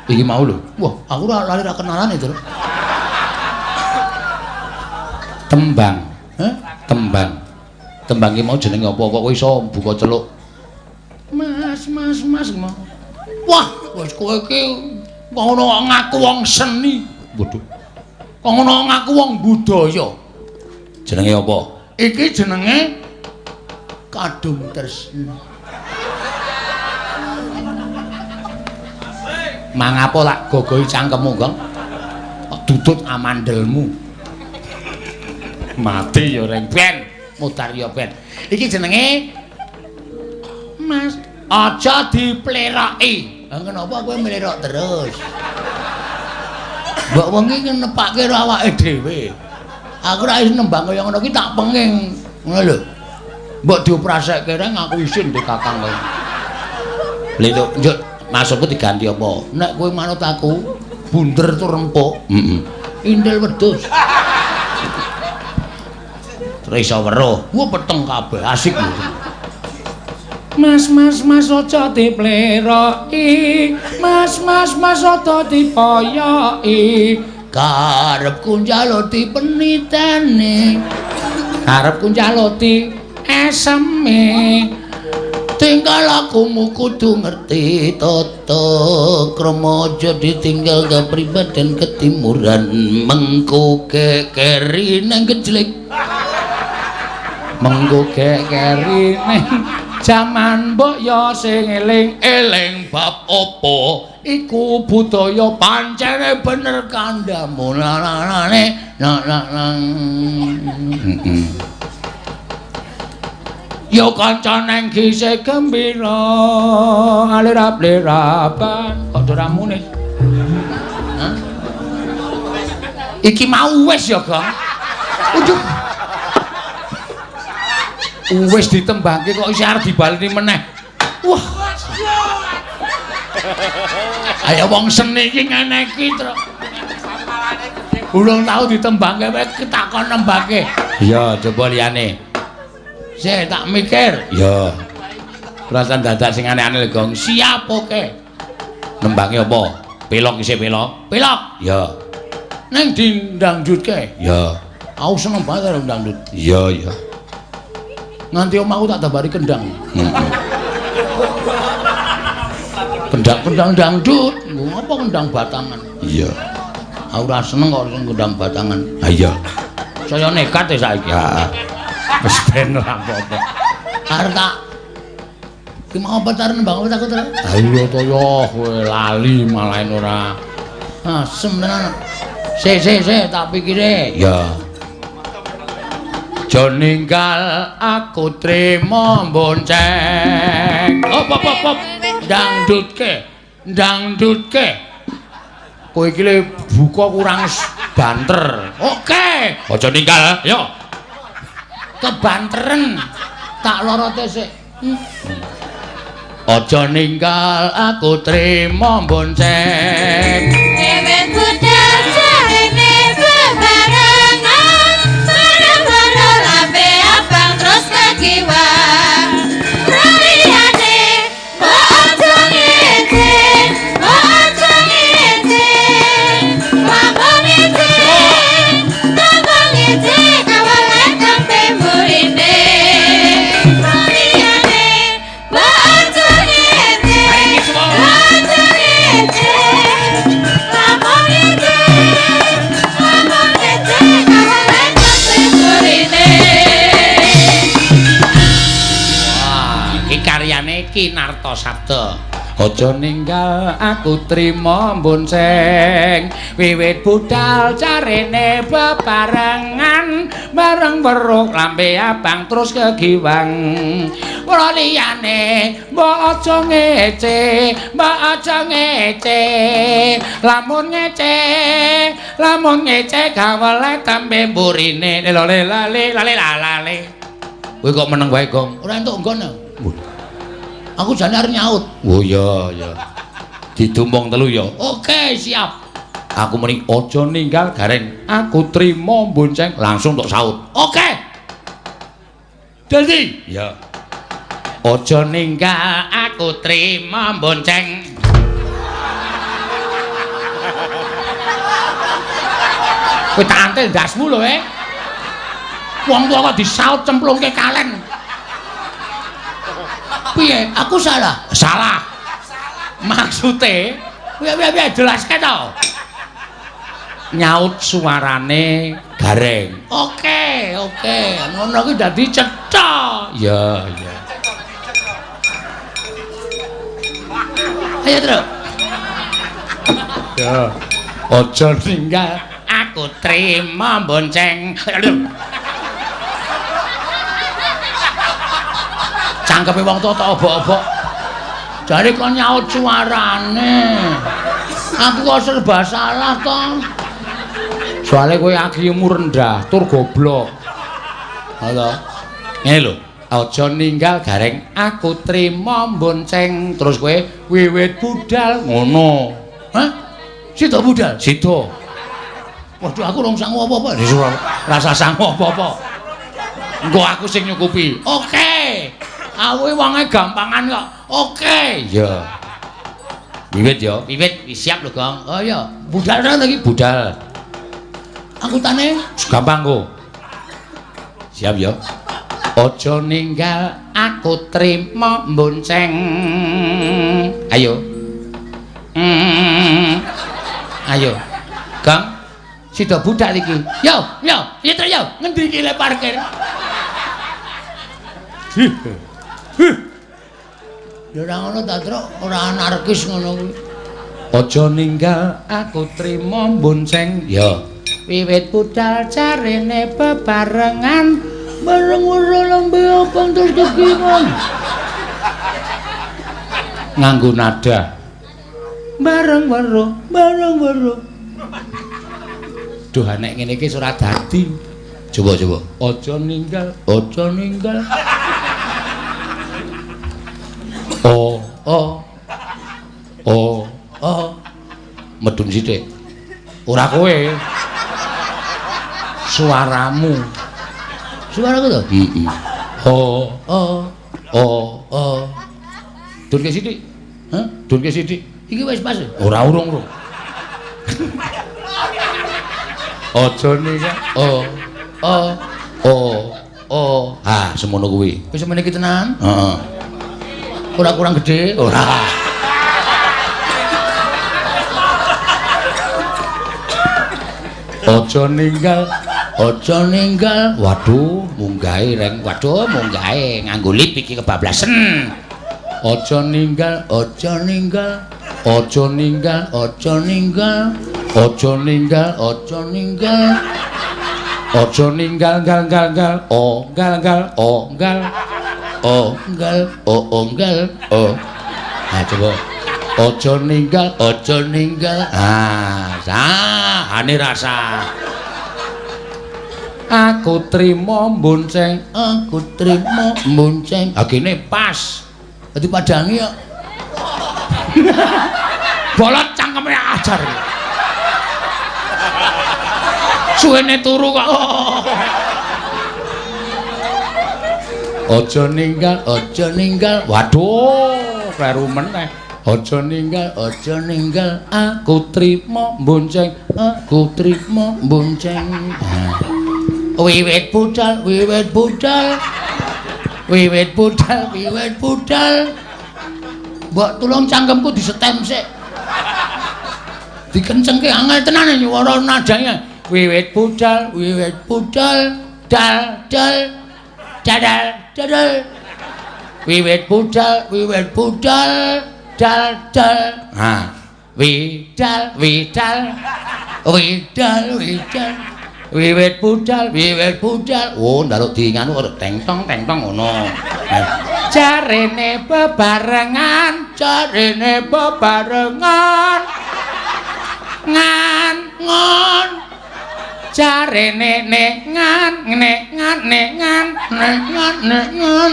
Iki mau lho. Wah, aku ora lali ra kenalan itu. Tembang. Heh? Tembang. Tembang ki mau jenenge apa kok kowe iso buka celuk? Mas, mas, mas mau. Wah, wis kowe iki ngono ngaku wong seni. Waduh. Kok ngono ngaku wong budaya. Jenenge apa? Iki jenenge Kadung Tresna. Mangapo lak gogohi cangkemmu, Gong? Kok dudut amandelmu. Mati ya reng ben, mudar ya ben. Iki jenenge Mas aja dipleroki. Lah kenapa kowe mlerok terus? Mbok wong iki nepake karo awake dhewe. Aku ora iso nembang kaya ngono ki tak penging. Ngono lho. Mbok dioprasekke reng aku isin ndek kakang kowe. Lha njuk maksudku diganti apa? Nek kowe manut aku, bunder tur empuk. Heeh. Indel wedhus. Terus iso weruh. Wah peteng kabeh asik lho. Mas mas mas aja dipleroki. Mas mas mas aja dipoyoki. Karepku njaluk dipeniteni. Karepku njaluk di eseme. Tinggal lakumu kudu ngerti tata krama aja ditinggal kepribaden ketimuran mengko kekeri nang gejlek. Mengko kekeri nang jaman mbok ya sing eling eling bab apa iku budaya pancene bener kandhamu lalane la la. Yo kanca neng gise gembira alirap-lirapan kok ora muni. Hah? Iki mau wis ya, Gong. Ujuk. Wis ditembangke kok isih arep dibaleni meneh. Wah. Ayo wong seni iki ngene iki, Truk. Urung tau ditembangke wae takon nembangke. Iya, coba liyane. Sik tak mikir. Ya. Perasaan dadak sing aneh-aneh lho, Gong. Siap oke. Nembange apa? Pelok isih pelok. Pelok. Ya. Neng dindangdutke. Ya. Aku seneng banget karo dangdut. Iya, iya. Nganti omahku tak tambari kendang. Kendang-kendang dangdut. Nggo apa kendang batangan? Iya. Aku ora seneng kok sing kendang batangan. Ha iya. Saya nekat ya saiki. Heeh. Wis ben ora apa-apa. Arep tak ki mau apa arep nembang apa takut ora? Ha iya to ya, kowe lali malahen ora. Asem tenan. Sik sik sik tak pikire. Ya. Aja ninggal aku trimo bonceng. Op op op op. Dangdutke. Dangdutke. Kowe iki le buka kurang banter. Oke. Aja ninggal, yo. Kebanteren. Tak lorote sik. Aja ninggal aku trimo bonceng. Ewet budal jarene bebarengan, bareng-bareng lambe abang terus kegiwang. Liyane mbok aja ngece, mbok aja ngece, lamun ngece, lamun ngece kawalen tempe mburine. Liyane mbok aja ngece, mbok aja ngece, lamun ngece, lamun ngece kawalen tempe mburine. Wah, iki karyane Ki Narto Sabda. Aja ninggal aku trimo bonceng. Wiwit budal carene bebarengan, bareng weruh lambe abang terus kegiwang. Ora liyane mbok aja ngece, mbok aja ngece. Lamun ngece, lamun ngece gawele tembe mburine. Lele lale lale lale. Kowe kok meneng wae, Gong? Ora entuk nggon. Aku jane arep nyaut. Oh iya iya. Didumpung telu ya. Oke, siap. Aku muni aja ninggal gareng. Aku trimo bonceng langsung tok saut. Oke. Dadi. Ya. Aja ninggal aku trimo bonceng. Kowe tak antil ndasmu lho, eh. Wong tuwa kok disaut cemplungke kalen. Piye? Aku salah. Salah. Maksude piye piye piye jelaske to. Nyaut suarane gareng. Oke, oke. Ngono kuwi dadi cetha. Ya, ya. Ayo, Truk. Ya. Aja ninggal aku trimo bonceng. Cangkeme wong tuwa tak obok-obok. Jare kon nyaut suarane. Aku kok serba salah to. Soale kowe IQ-mu rendah, tur goblok. Halo. Ngene lho, Aja ninggal gareng aku trima bonceng terus kowe wiwit budal ngono. Hah? Sida budal? Sida. Waduh aku rong sangu apa-apa. Rasa sangu apa-apa. Engko aku sing nyukupi. Oke. Aku wonge gampangan kok. Oke. Iya. Wiwit ya. Wiwit wis siap lho, Gong. Oh iya, budal tenan iki budal. Angkutane gampang kok. Siap ya. Aja ninggal aku trima bonceng. Ayo. Ayo. Gang, sida budal iki. Yo, yo, piye to yo? Ngendi iki le parkir? Ya ora ngono ta, Truk, ora anarkis ngono kuwi. Aja ninggal aku trima bonceng. Ya. Wiwit budal carine bebarengan bareng weruh lambe abang terus kekiwan. Nganggo nada. Bareng weruh, bareng weruh. Duh nek ngene iki ora dadi. Coba coba. Aja ninggal, aja ninggal. Oh, oh. Oh, oh. Medun sithik. Ora kowe. Suaramu. Suaraku to? Heeh. Oh, oh, oh, oh. Dunke sithik. Hah? Dunke sithik. Iki wis pas. Ora urung-urung. Aja ninggal. Oh, oh, oh, oh. Ha, semono kuwi. Wis semene iki tenan? Heeh. Ora kurang gede? Ora. Aja ninggal, aja ninggal. Waduh, munggahe reng. Waduh, munggahe nganggo lip iki kebablasen. Aja ninggal, aja ninggal. Aja ninggal, aja ninggal. Aja ninggal, aja ninggal. Aja ninggal gal gal gal. Oh, gal gal, oh gal. Oh, gal, oh, oh gal, oh. Ha coba. Aja ninggal, aja ninggal. Ah, sah, ane rasa. Aku trima bonceng, aku trima bonceng. Ha gene pas. Dadi padangi kok. Bolot cangkeme ajar. Suwene turu kok. Aja ninggal, aja ninggal. Waduh, kleru meneh. Aja ninggal, aja ninggal. Aku trima bonceng, aku trima bonceng. Wiwit budal, wiwit budal. Wiwit budal, wiwit budal. Mbok tulung cangkemku disetem sik. Dikencengke angel tenan nyuwara nadanya. Wiwit budal, wiwit budal, dal dal dadal dadal. Wiwit budal, wiwit budal, dal dal. Ha, widal widal. Widal widal. Wiwit budal, wiwit budal. Oh, njaluk di nganu karo teng-tong teng-tong ngono. Jarene bebarengan, jarene bebarengan. Ngan ngon. Jarene ne ngan ne ngan ne ngan ne ngan ne ngan.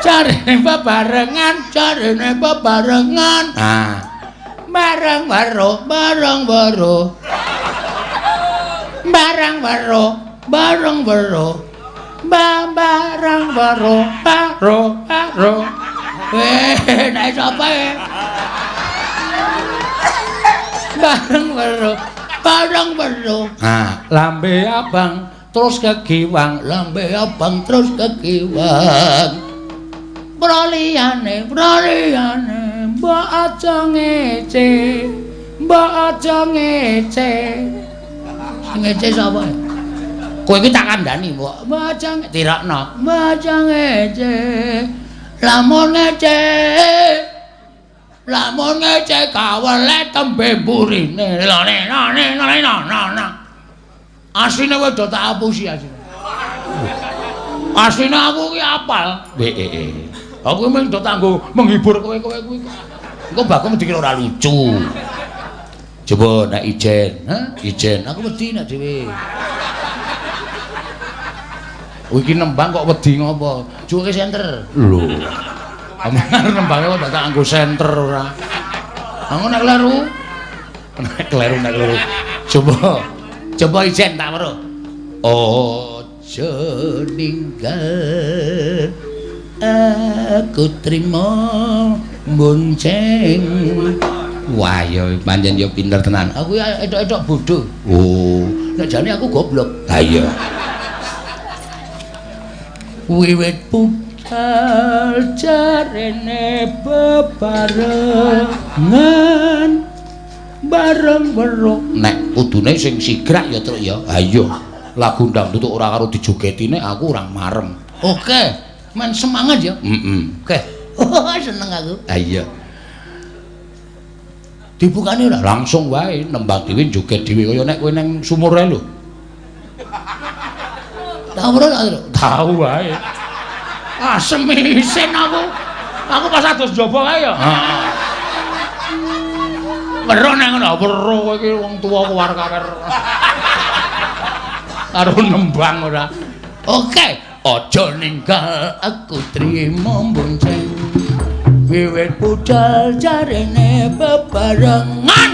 Jarene bebarengan, jarene bebarengan. Ah. Bareng weruh, bareng weruh. Barang weruh, bareng weruh. Barang weruh, baro baro. Weh, nek sapa e? Bareng weruh, bareng weruh. Ah, lambe abang terus kegiwang, lambe abang terus kegiwang. Proliyane, proliyane, mbok aja ngece, mbok aja ngece. Ngece sapa? Kowe iki tak kandhani, mbok. Mbok aja tirakno. Mbok aja ngece. Lamun ngece. Lamun ngece kawele tembe mburine. Lone lone lone lone. Asline wis do tak apusi asline. Asline aku ki apal. Heeh. Aku mung do tanggo menghibur kowe-kowe kuwi. Engko Bagong dikira ora lucu. Coba nek ijen, Hah? Ijen. Aku wedi nek dhewe. Iki nembang kok wedi ngopo? Juke senter. Lho. Amar nembange kok dadak nganggo senter ora. Aku nek kleru. Nek kleru nek kleru. Coba. Coba ijen tak weruh. Aja ninggal aku trimo bonceng. Wah ya pancen ya pinter tenan. Aku ya etok-etok bodho. Oh, nek jane aku goblok. Ha iya. Wiwit budal jarene bebarengan bareng weruh. Nek kudune sing sigrak ya Truk ya. Ha iya. Lagu dangdut ora karo dijogetine aku ora marem. Oke, men semangat ya. Heeh. Oke. Seneng aku. Ha iya. Dibukane ora langsung wae nembang dhewe joget dhewe kaya nek kowe nang sumur ae lho. Tau ora ta? Tau wae. Asem isin aku. Aku pas adus njaba kae ya. Heeh. Weruh nang ngono, weruh kowe iki wong tuwa kuwar-kawir. Karo nembang ora. Oke, aja ninggal aku trimo bonceng. Wiwit budal jarene bebarengan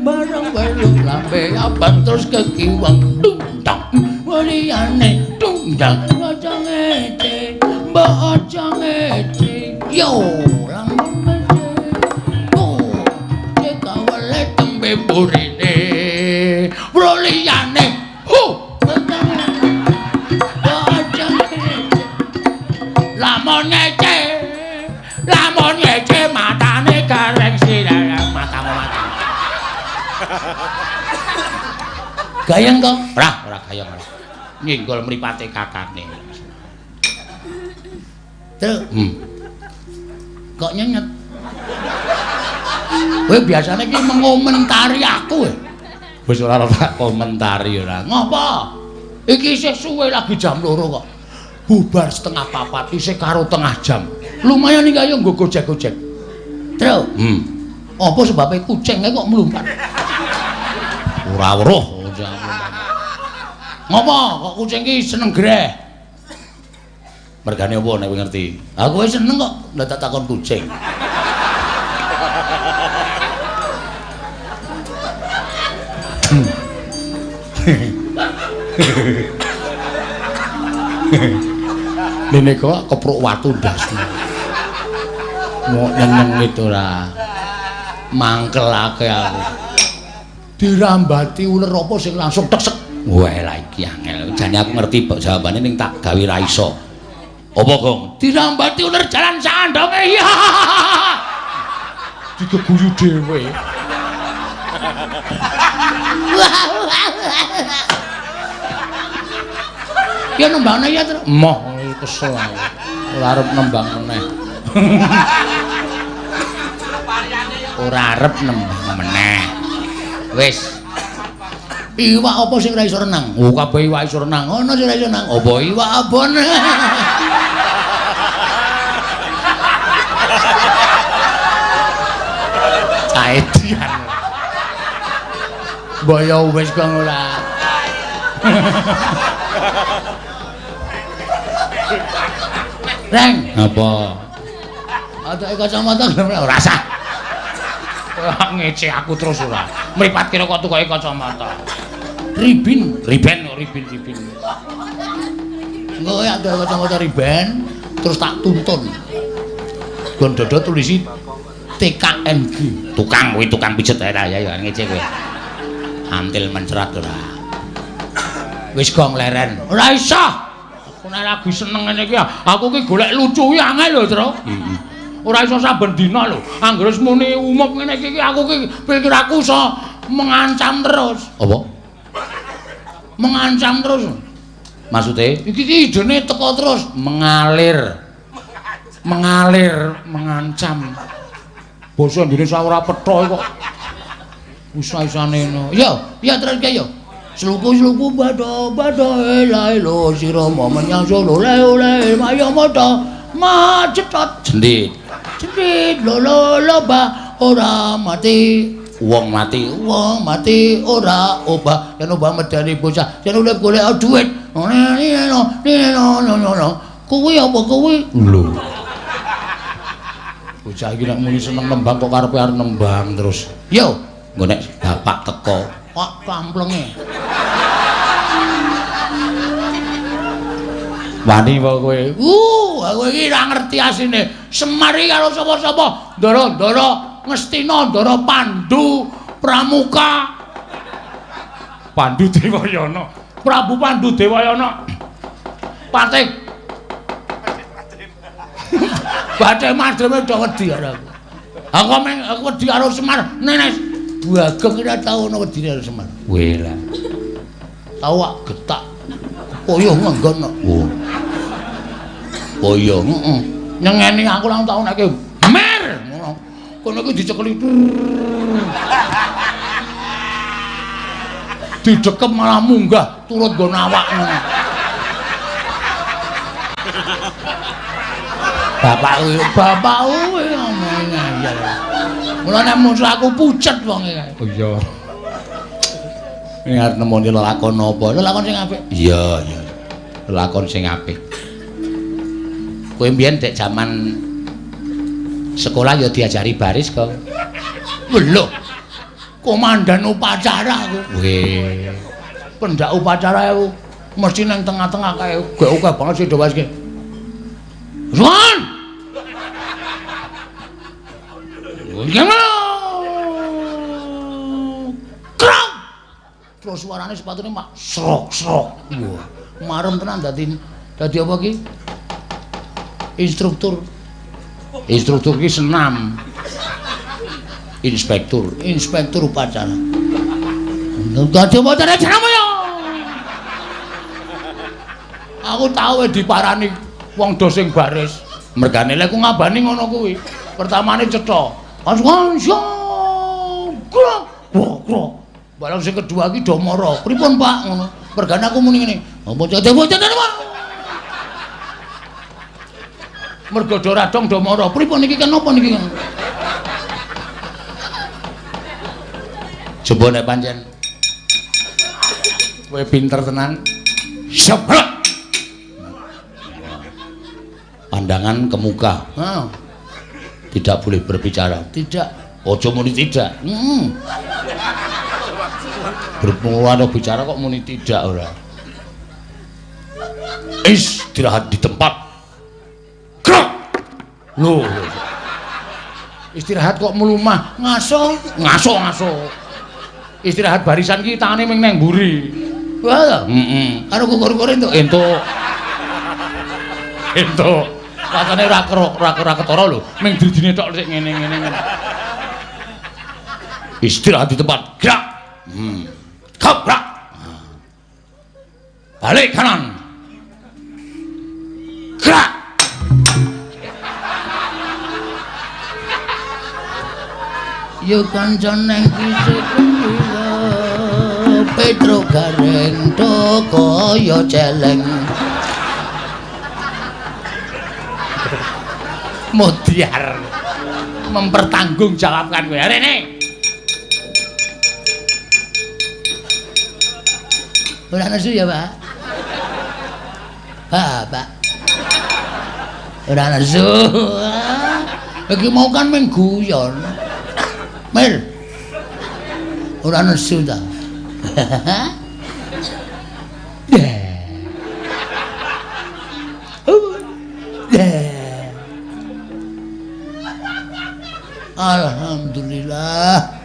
bareng weruh lambe abang terus kekiwang tundang liyane tundang aja ngece mbok aja ngece yo lamun ngece oh kawale tembe burine bro liyane hu mbok aja ngece lamun ngece lamun ngece matane gareng sirah matamu matamu. Gayeng kok? Ora, ora gayeng ora. Nyenggol mripate kakane. Truk. Kok nyenyet? Kowe biasane iki mengomentari aku. Wis ora tak komentari ora. Ngopo? Iki isih suwe lagi jam 2 kok. Bubar 3:30 isih karo tengah jam. Lumayan iki ayo nggo gojek-gojek. Truk. Apa sebabe kucinge kok mlumpat? Ora weruh. Ngopo kok kucing iki seneng greh? Mergane apa nek kowe ngerti? Aku wis seneng kok ndak tak takon kucing. Dene kok kepruk watu ndasmu. Mok nyenengit ora. Mangkelake aku. Dirambati uler apa sing langsung teksek. Wah, lah iki angel. Jane aku ngerti bab jawabane ning tak gawe ra iso. Apa, Gong? Dirambati uler jalan sandonge. Iya. Digeguyu dhewe. Ya nembangane ya, Truk. Moh, kesel aku. Ora arep nembang meneh. Ora arep nembang meneh. Wis. Iwak apa sing ora iso renang? Oh, kabeh iwak iso renang. Ono sing ora iso renang. Apa iwak abon? Caedian. Mbok ya wis kok ora. Reng, apa? Adoke kacamata ora sah. Ora ngece aku terus ora. Mripat kira kok tukoke kacamata. Ribin, riben, ribin, ribin. Engko ya ada kacamata riben terus tak tuntun. Gon dodo tulisi TKNG. Tukang kuwi tukang pijet ae ta ya ya ngece kowe. Antil mencrat ora. Wis gong leren. Ora iso. Aku nek lagi seneng ngene iki aku ki golek lucu ki angel lho, Tru. Heeh. Ora iso saben dina lho. Anggere wis muni umup ngene iki aku ki pikiraku iso mengancam terus. Apa? Mengancam terus. Maksude iki ki idene teko terus mengalir. Mengalir, mengancam. Basa Indonesia ora petha kok. Usah-usane ngono. Yo, ya terus ki yo. Sluku-sluku bado-bado elai lo sira menyang Solo le-le mayo moto macetot jendit. Jendit lo lo lo ba ora mati. Wong mati ora obah, yen obah medeni bocah, yen urip golek dhuwit. Kuwi apa kuwi? Lho. Bocah iki nek muni seneng nembang kok karepe arep nembang terus. Yo, engko nek bapak teko, kok kamplenge. Wani apa kowe? Aku iki ora ngerti asine. Semar iki karo sapa-sapa? Ndara-ndara Ngastina, Ndara Pandu, Pramuka. Pandu Dewayana. Prabu Pandu Dewayana. Patih. Bathe madreme do wedi karo aku. Aku meng aku wedi karo Semar. Nenes Bageng ora tau ana wedine karo Semar. Weh lah. Tau ak getak. Poyoh nggon kok. Oh. Poyoh, heeh. Nyengeni aku lang tau nek mer ngono. Kono iki dicekeli. Didekem malah munggah turut nggon awak ngono. Bapak kuwi ngomong ngayal. Mula nek musuh aku pucet wong iki. Oh iya. Ini arep nemoni lelakon apa? Lelakon sing apik. Iya, iya. Lelakon sing apik. Kowe mbiyen dek jaman sekolah ya diajari baris kok. Lho. Komandan upacara aku. Weh. Pendak upacara aku mesti nang tengah-tengah kae. Gek akeh banget sing do waske. Ruan. Krok. Terus suarane sepatune mak srok-srok. Wah, marem tenan dadi apa ki? Instruktur. Instruktur ki senam. Inspektur, inspektur upacara. Dadi upacara jeneng ya. Aku tau diparani wong do sing baris. Mergane lek ku ngabani ngono kuwi. Pertamane cetha. Krok, krok. Barang sing kedua iki do mara. Pripun, Pak? Ngono. Mergane aku muni ngene. Apa bocah Pak? Mergo do radong do mara. Pripun iki kenapa niki? Coba nek pancen kowe pinter tenan. Sebrek. Pandangan ke muka. Heeh. Tidak boleh berbicara. Tidak. Aja muni tidak. Heeh. Berpengaruh bicara kok muni tidak ora. Istirahat di tempat. Krok. Loh. Istirahat kok melumah. Ngaso, ngaso, ngaso. Istirahat barisan ki tangane ming nang mburi. Wah, heeh. Karo kukur-kukur entuk. Entuk. Entuk. Rasane ora ora ketara lho, ming drijine tok sik ngene-ngene. Istirahat di tempat. Gerak. Gerak. Balik kanan. Gerak. Yo kanca neng isih Petro Gareng do kaya celeng. Modiar mempertanggungjawabkan kowe. Rene. Ora nesu ya, Pak? Bapak. Ora nesu. Iki mau kan mung guyon. Mir. Ora nesu ta. Alhamdulillah.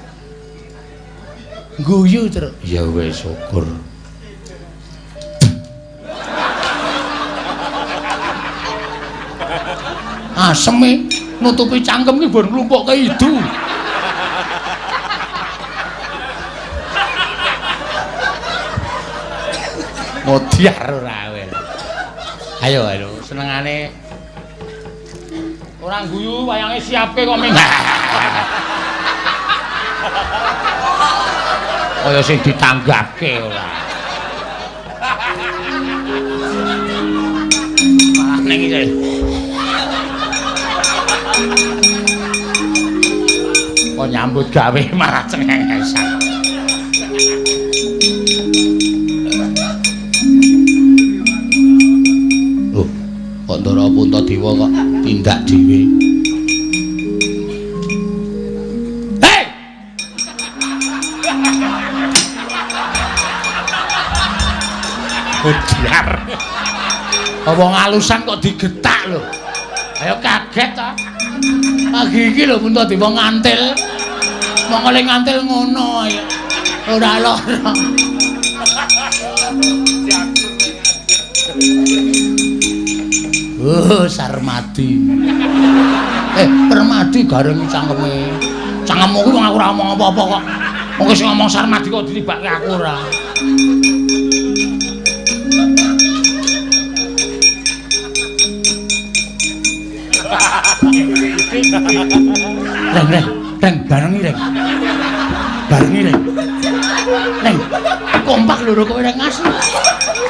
Guyu terus. Ya wis syukur. Aseme nutupi cangkem ki bon nglumpukke idu. Modiar ora kowe. Ayo ayo senengane ora guyu wayange siapke kok ming. Kaya sing ditanggapke ora. Malah ning iki. Kok nyambut gawe malah cengengesan. Loh, kok Ndara Puntadewa kok tindak dhewe? Hei! Ujar. Wong alusan kok digetak lho. Ayo kaget ta. Pagi iki lho Puntadewa ngantil. Mongko le ngantil ngono ayo. Ora lara. Oh, Sarmadi. Permadi gareng cangkeme. Cangkemmu kuwi wong aku ora omong apa-apa kok. Wong sing ngomong Sarmadi kok ditibake aku ora. Reng, reng, reng, barengi reng. Barengi reng. Reng, kompak lho kowe reng asli.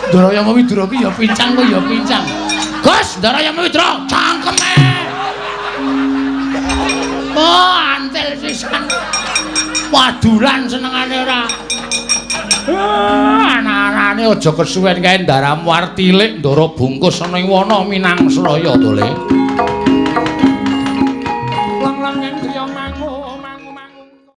Ndara Yama Widra ki ya pincang kowe ya pincang. Gus, Ndara Yama Widra, cangkeme. Oh, antel sisan. Wadulan senengane ora. Anak-anake aja kesuwen kae ndaramu artilik ndara bungkus ana ing wana Minangsraya to, Le.